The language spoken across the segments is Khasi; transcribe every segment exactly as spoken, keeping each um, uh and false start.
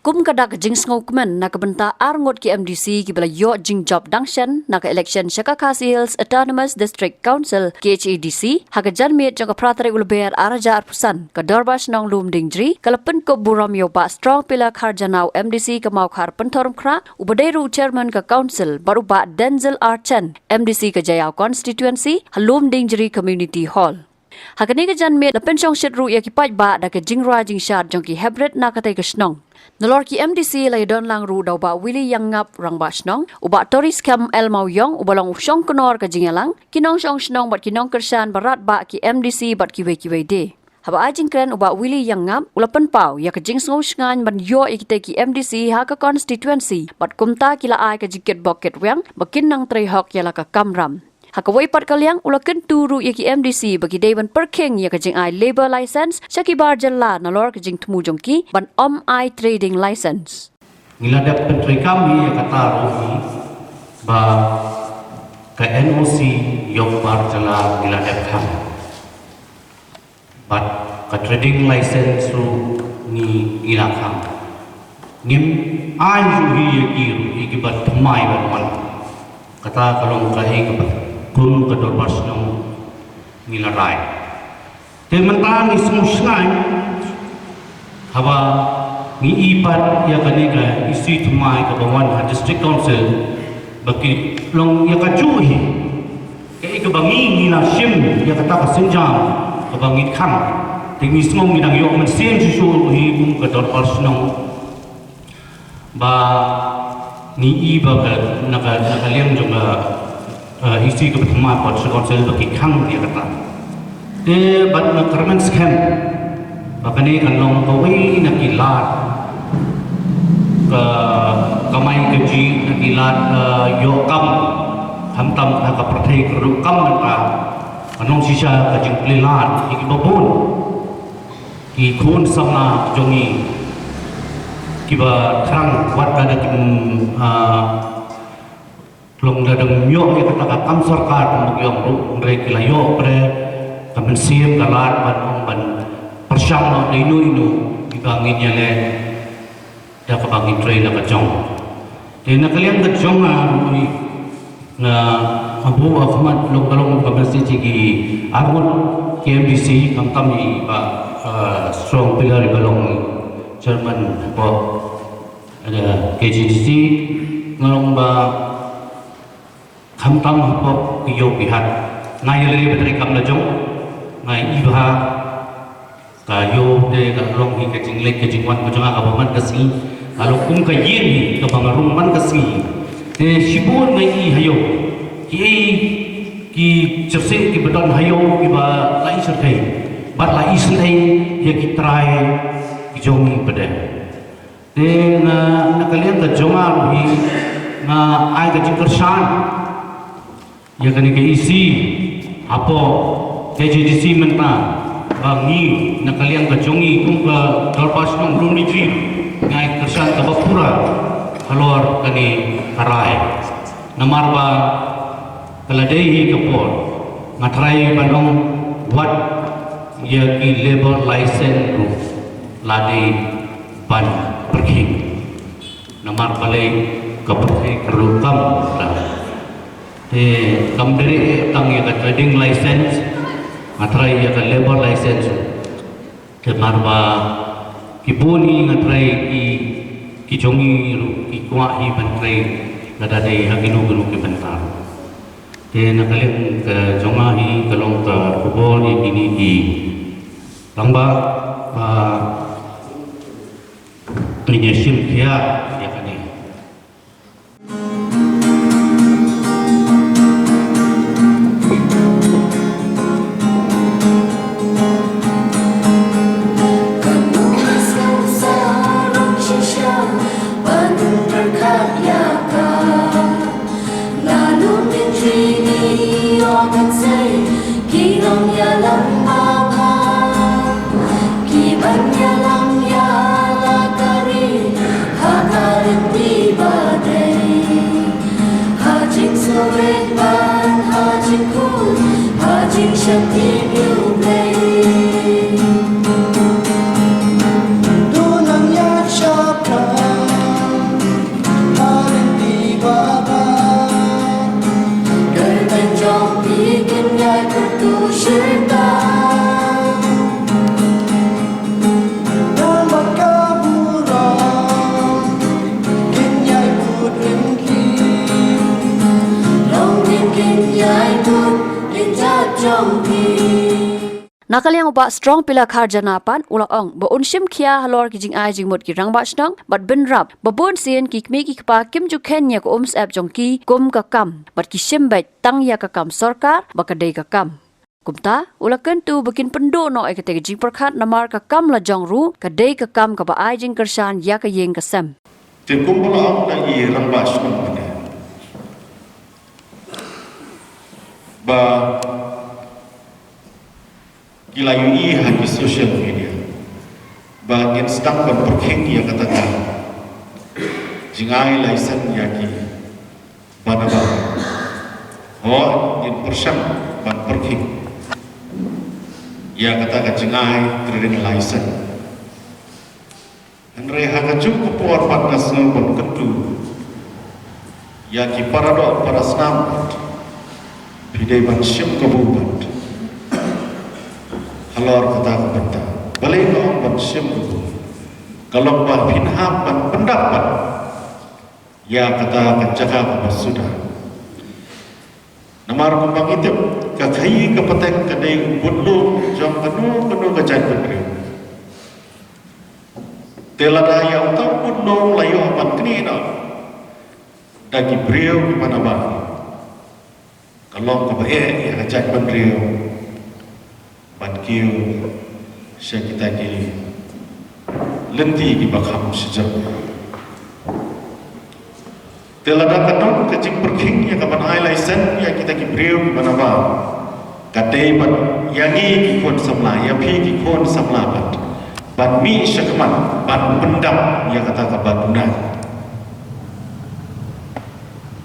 Kum ka dak ka jingsngewkmen na ka bynta ar ngut ki M D C kiba la ïoh jingjop dang shen na ka election sha ka Khasi Hills Autonomous District Council, K H A D C, ha ka janmiet jong ka phra tarik u Lber ar hajar arphew san, ka Dorbar Shnong Lumdiengjri ka la pynkup burom ïa u Bah Strong Pillar Kharjanaw, M D C ka Mawkhar Pynthorumkhrah, uba dei ruh u Chairman ka Council, bad u Bah Denzil R Chen, M D C ka Jaïaw Constituency, ha Lumdiengjri Community Hall. Ha kane ka janmiet la pynshongshit ruh ïa ki paidbah da ka jingrwai jingshad jong ki heprit na katei ka shnong. Nalor ki M D C la ïadon lang ruh da u Bah Willy Ïangngap, Rangbah Shnong, u Bah Toriskhem L Mawïong uba long u shongknor ka jingïalang, ki nongshong shnong bad ki nongkyrshan ba radbah, ki M D C bad kiwei kiwei de. Haba ai jingkren u Bah Willy Ïangngap u la pynpaw ïa ka jingsngew shngaiñ ban ïoh ïa kitei ki M D C ha ka constituency, bad kumta ki la ai ka jingkitbok kitrwiang ba kin nang trei hok ïa la ka kamram. Ha kawei pat ka liang u la kyntu ruh ïa ki M D C ba ki dei ban pyrkhing ïa ka jingai labour license sha ki bar jylla nalor ka jingthmu jong ki ban ym ai trading license. Ngi la dep pyntreikam ïa kata ruh hi ba ka N O C ïong bar jylla ngi la dep khang. Bad ka trading license ruh ngi, ngi la khang. Ngim ai ruh hi ïa ki ruh, ïa ki ba thymmai ban wan. Kata ka long kaei kaba kum ka Dorbar Shnong ngi la rai. Te mynta ngi sngew shngaiñ haba ngi i pat ïa kane ka E C thymmai kaba wan ha District Council, ba ki long ïa kajuh hi. Kaei kaba ngi, ngi la shim ïa kata ka sienjam kaba ngi khang. Te ngi sngew ngi dang ïoh mynsiem shuh shuh hi kum ka Dorbar Shnong ba ngi i ba ka, na ka, na ka liang jong ka, eh, E C kaba thymmai pat sha Council ba ki khang ïa kata. Te bad nga kyrmen skhem ba kane kan long kawei na ki lad ka kamai kajih, na ki lad ka ïoh kam, khamtam ha ka pyrthei ka rukom mynta. Kan long shisha ka jingplie lad ïa kiba bun, ki khun samla jong ngi kiba thrang wat lada kim, ah, long lada ym ïoh ïa kata ka kam sorkar kum ba ki ong ruh, hynrei ki la ïoh pre ka mynsiem ka lad ban ong ban pyrshang noh da ino ino kiba ngin ïaleh da kaba ngin trei na ka jong. Te na ka liang ka jong nga ruh, nga, nga buh ha khmat long ka long ka message ïa ki arngut ki M D C, khamtam ïa i Bah, eh, Strong Pillar iba long chairman hapoh, eh, K H A D C, nga ong ba khamtam hapoh ki ïew ki hat. Nga ïaleh bad treikam la jong, nga i bha ka ïew te ka long hi ka jingleit ka jingwan ka jong nga kaba man ka sngi. Ka long kum ka ïing hi kaba nga rung man ka sngi. Te shibun nga i ha ïew, ki, ki jyrsieh kiba don ha ïew kiba la i syrkhei bad la i syrkhei ïa ki trai ki jong ngi pat de. Te nga, na ka liang ka jong nga ruh hi, nga ai ka jingkyrshan ïa kane ka E C hapoh K H A D C mynta, ba ngi na ka liang ka jong ngi kum ka Dorbar Shnong Lumdiengjri, nga ai ka kyrshan kaba pura halor kane ka rai. Namar ba ka la dei hi ka por, nga trai ban ong wat ïa ki labour license ruh la dei ban pyrkhing. Namar balei ka pyrthei ka rukom ta. Te kam dei tang ïa ka trading license, nga trai ïa ka labour license. Te namar ba ki bun hi nga trai ki, ki jong ngi ruh ki kwah hi ban trai lada dei ha kino kino ki bynta. Te na ka liang ka jong nga hi ka long ka khubor ïa kine ki rangbah ba ngin ïa shim khia ïa kane. Na ka liang u Bah Strong Pila Kharjana pat u la ong ba un shim khia halor ki jingai jingmut ki rangbah shnong bad bynrap ba bun sien ki kmie ki kpa kim ju kheiñ ïa ka umsyep jong ki kum ka kam bad ki shim beit tang ïa ka kam sorkar ba ka dei ka kam. Kumta u la kyntu ba kin pynduh noh ïa kata ka jingpyrkhat namar ka kam la jong ruh ka dei ka kam kaba ai jingkyrshan ïa ka ïing ka sem. Te kumba la ong da i rangbah shnong mynne ba ki la ïohi ha ki social media ba ngin sdang ban pyrkhing ïa kata ka jingai license ïa ki ba na ba. Hooid, ngin pyrshang ban pyrkhing ïa kata ka jingai trading license. Hynrei ha kajuh ka por pat nga sngew ban kyntu ïa ki para doh para snam pat, phi dei ban shim kabu pat halor kata ka bynta. Balei nga ong ban shim kabu? Ka long ba phin hap ban pyndap pat ïa kata ka jaka kaba suda. Namar kumba ngi tip, ka khaii ka pateng ka dei u budlum jong kano kano ka jaitbynriew. Te lada ïa uta u budlum la ïoh ban knieh noh da ki briew kiba na bam, ka long kaba eh ïa ka jaitbynriew ban kiew sha kita ki lynti kiba kham shajrong. Te lada ka don ka jingpyrkhing ïa ka ban ai license ïa kita ki briew kiba na bam, ka dei ban ïa ngi ki khun samla, ïa phi ki khun samla pat, ban mih shakhmat ban pyndap ïa kata kaba duna.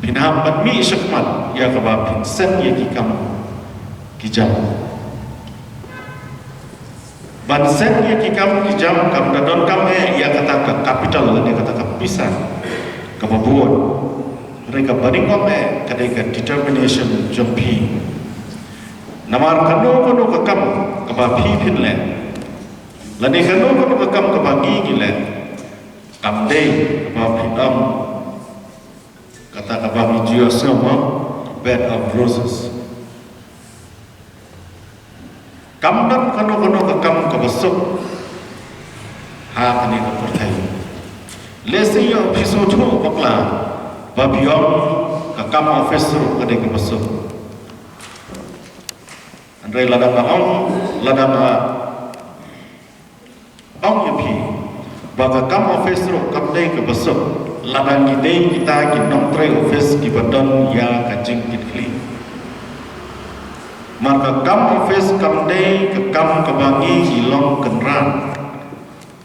Phin hap ban mih shakhmat ïa kaba phin seng ïa ki kam ki jam. Ban seng ïa ki kam ki jam kam da donkam eh ïa kata ka capital lane kata ka pisa kaba bun. Hynrei kaba nyngkong eh ka dei ka determination jong phi. Namar kano kano ka kam kaba phi phin leh lane kano kano ka kam kaba ngi ngi leh, kam dei kaba phin ong kata kaba ngi ju ïohsngew mo, bed of roses. Kam don kano kano ka kam kaba suk ha kane ka pyrthei. Lehse ïoh phi sngewthuh bakla ba phi ong ka kam office ruh ka dei kaba suk. Hynrei lada nga ong, lada nga ong ïa phi ba ka kam office ruh kam dei kaba suk lada ngi dei kita ki nongtrei office kiba don ïa ka jingkitkhlieh. Namar ka kam office kam dei ka kam kaba ngi ngi long kynrad.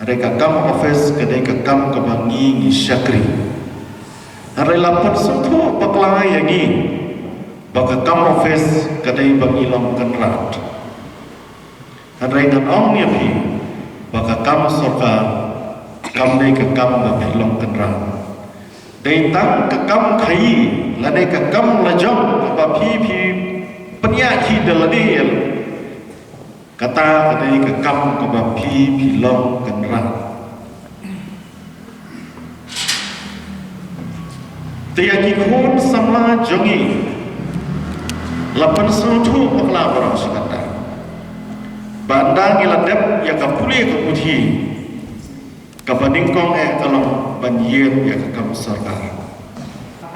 Hynrei ka kam office ka dei ka kam kaba ngi ngi shakri. Hynrei la pynsngewthuh bakla ïa ngi ba ka kam office ka dei ba ngi long kynrad. Hynrei ngan ong ïa phi ba ka kam sorkar kam dei ka kam ba phi long kynrad. Dei tang ka kam khaii lane ka kam lajong kaba phi phi pynïaid hi da lade, kata ka dei ka kam kaba phi phi long kynrad. Te ïa ki khun samla jong ngi la pynsngewthuh bakla baroh shi katta ba ynda ngi la dep ïa ka pule ka puthi, kaba nyngkong eh ka long ban ïeng ïa ka kam sorkar.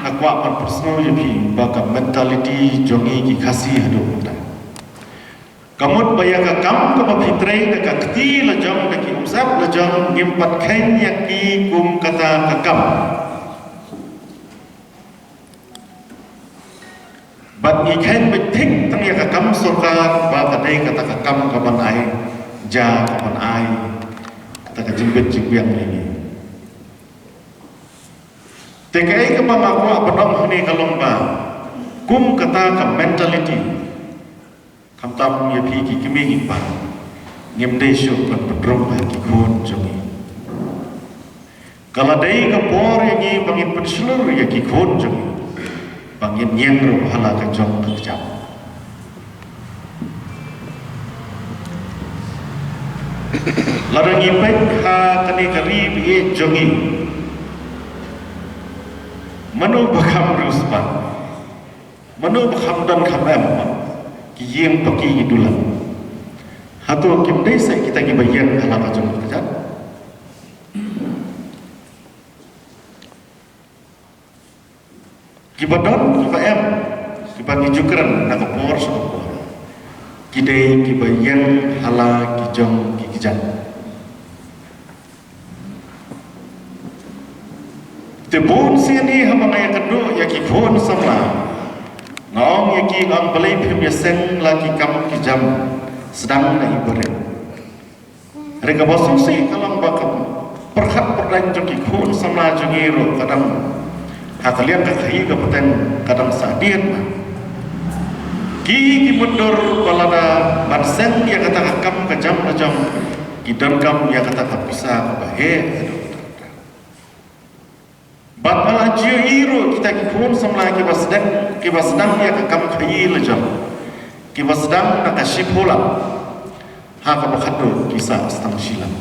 Nga kwah ban pynsngew ïa phi ba ka mentality jong ngi ki Khasi haduh mynta ka mut ba ïa ka kam kaba phi trei da ka kti lajong, da ki umsyep lajong, ngim pat kheiñ ïa ki kum kata ka kam. Bad ngi kheiñ beit thik tang ïa ka kam sorkar ba ka dei kata ka kam kaban ai ja, kaban ai kata ka jingbit jingbiang ïa ngi. Te kaei kaba nga kwah ban ong hangne ka long ba kum kata ka mentality, khamtam ïa phi ki kmie ki kpa, ngim dei shuh ban pynrung ha ki khun jong ngi. Ka la dei ka por ïa ngi ba ngin pynshlur ïa ki khun jong ngi ba ngin ïeng ruh ha la ka jong ka kjat. Lada ngi peit ha kane ka ri ba ïeit jong ngi, mano ba kham riewspah, mano ba kham don kham em, ki ïeng paki ki dulan. Hato kim dei seh kita kiba ïeng ha la ka jong ka jait? Kiba don, kiba em, kiba ngi ju kren na ka por sha ka por, ki dei kiba ïeng ha la ki jong ki kjat. Te bun sien hi haba nga ïakynduh ïa ki khun samla, nga ong ïa ki, nga ong balei phim ïaseng la ki kam ki jam, sdang na i barit. Hynrei kaba sngewsih ka long ba ka pyrkhat pyrdaiñ jong ki khun samla jong ngi ruh ka dang, ha ka liang ka khaïi ka pateng ka dang sah diat. Ki, ki mutdur ba lada ban seng ïa kata ka kam ka jam la jong, ki donkam ïa kata ka pisa kaba heh. Bad ba la ju ïohi ruh kita ki khun samla kiba sdang, kiba sdang ïa ka kam khaïi la jong, kiba sdang na ka shiphew lak, ha kaba khatduh ki sah stang shi lak.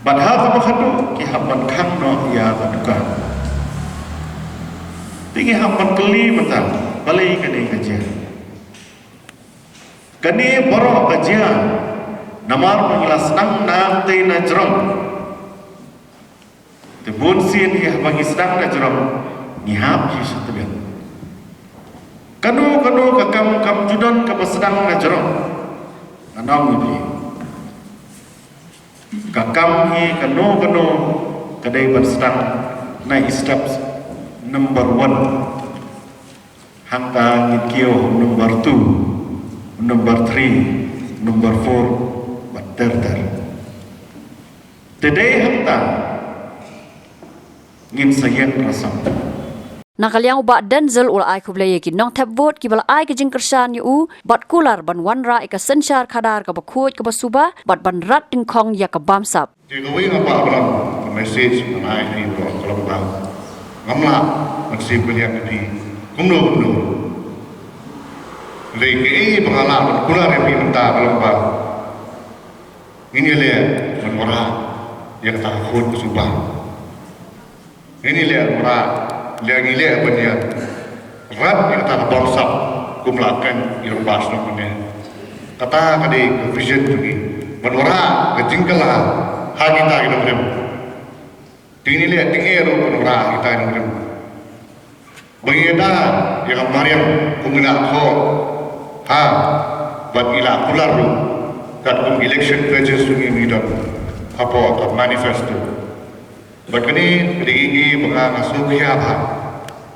Bad ha kaba khatduh ki hap ban khang noh ïa ka dukan. Te ngi hap ban kylli mynta, balei kane ka jia? Kane baroh ka jia namar ba ngi la sdang nangtei na jrong. Te bun sien hi haba ngi sdang na jrong, ngi hap hi sha tbian. Kano kano ka kam kam ju don kaba sdang na jrong. Ngan ong ïa phi, ka kam hi kano kano ka dei ban sdang na i steps number one. Hangta ngin kiew number two, number three, number four, bad ter ter. Te dei hangta ngin sa ïeng rasam. Na ka liang u Bah Denzil u la ai khublei ïa ki nongthep vote kiba la ai ka jingkyrshan ïa u bad kular ban wanrah ïa ka synshar khadar kaba khuid kaba suba bad ban rat tyngkhong ïa ka bamsap. Te kawei nga kwah ban ong ka message ban ai ïa phi baroh ka long ba ngam lah ban sngewpynïap ïa phi kumno kumno. Hynrei kaei ba nga lah ban kular ïa phi mynta ka long ba ngin ïaleh ban wanrah ïa kata ka khuid ka suba. Ngin ïaleh ban wanrah, leh ngi leh ban ïa rat ïa kata ka bamsap kum la kren i rangbah shnong mynne. Kata ka dei ka vision jong ngi, ban wanrah ka jingkylla ha kita ki nongrim. Te ngin ïaleh tyngeh ruh ban wanrah kita ki nongrim. Ba ngi ïada ïa ka mariang kum ngi la thoh ha, bad ngi la kular ruh katkum election pledges jong ngi, ngi don hapoh ka manifesto. Bad kane ka dei kaei ba nga, nga sngewkhia bha,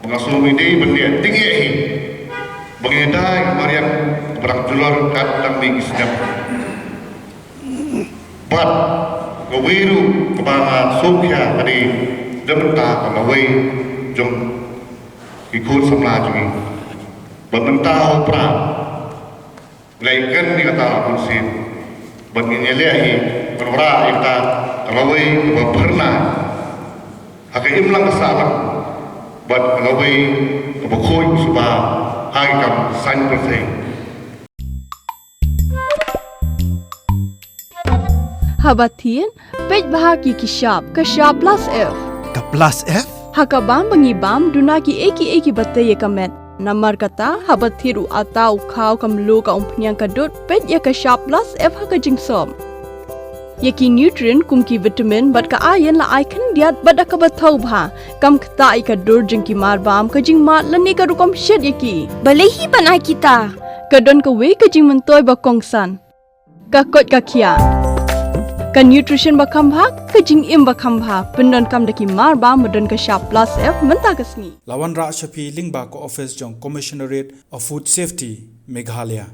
ba nga sngew ngi dei ban leh tyngeh hi, ba ngi ïada ïa ka mariang ba dang julor kat dang mih ki snem. Bad kawei ruh kaba nga sngewkhia ka dei da mynta ka lawei jong ki khun samla jong ngi. Ba mynta ha u Prah ngi la ïakren ïa kata la bun sien. Bad ngin ïaleh hi ban wanrah ïa kata ka lawei kaba phyrnai ha ka imlang ka sahlang bad ka lawei kaba khuid suba ha ki kam saiñ pyrthei. Haba thied, peit bha ki ki shap, ka shap plus F. Ka plus F? Ha ka bam ba ngi bam, duna kiei kiei kiba tei ïa ka met. Namar kata, haba thied u atta, u khaw, ka mluh, ka umphniang, ka dud, peit ïa ka shap plus F ha ka jingsop. Ïa ki nutrient kum ki vitamin bad ka iron la ai khyndiat bad da kaba thaw bha. Kam ktah ïa ka dur jong ki marbam, ka jingmad lane ka rukom shet ïa ki. Balei hi ban ai kita? Ka don kawei ka jingmyntoi ba kongsan. Ka koit ka khiah. Ka nutrition ba kham bha, ka jingim ba kham bha. Pyndonkam da ki marbam ba don ka shap plus F mynta ka sngi. La wanrah sha phi lyngba ka office jong Commissionerate of Food Safety, Meghalaya.